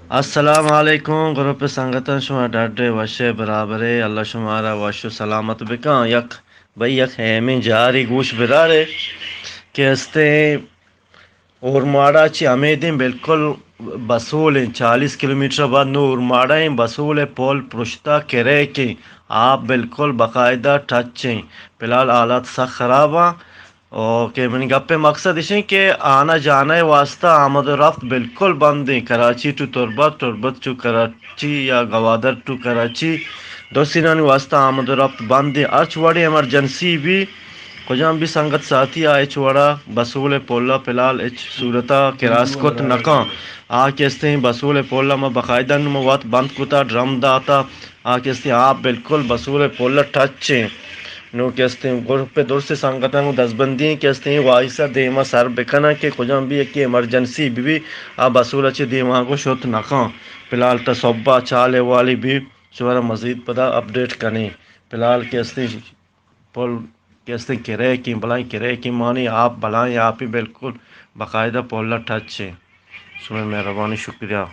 السلام علیکم گروپ سنگتاں، شما ڈڈے وشے برابرے، اللہ شمارا وش و سلامت بکن۔ یک بھئی یک ہیمیں جاری گوش بدارے کہ استیں اورماڑا چی ہمیدیں بالکل بسول ہیں، چالیس کلومیٹر بعد نو اورماڑا ہیں، بسول ہے، پول پرشتا کریک ہیں، آپ بالکل باقاعدہ ٹچ ہیں۔ فی الحال حالات سخت خراب ہیں۔ او کہ منی گپ ءِ مقصد اش انت کہ آنا جانا ءِ واسطہ آمد و رفت بالکل بند انت۔ کراچی ٹو تربت، تربت ٹو کراچی یا گوادر ٹو کراچی، درسینانی واسطہ آمد و رفت بند انت۔ ہرچ وڑیں ایمرجنسی بی، کجام بی سنگت ساتھی آ ہچ وڑا بسول ءِ پل ءَ فی الحال ہچ صورتا کراس کت نہ کن۔ آ کہ استیں بسول ءِ پل ءَ ما باقاعدہ نوں وت بند کتا، ڈرم داتا، آ کہ استیں آپ بالکل بسول ءِ پل ءَ ٹچ انت۔ نوں کہ استیں گروپ ءِ درسیں سنگتاں گوں دزبندی انت کہ استیں وائس ءَ دیما سر بکناں کہ کجام بی یکے ایمرجنسی بہ بی، آ بسول ءَ چہ دیما گوں شت نہ کن۔ فی الحال تا صبح چال احوالی بی، شمارا مزید پدا اپڈیٹ کنیں۔ فی الحال کہ استیں پل کہ استیں کریکیں، بلائیں کریکیں مانی آپ، بلائیں آپی بالکل باقاعدہ پل ءَ ٹچ انت۔ شمئے مہربانی، شکریہ۔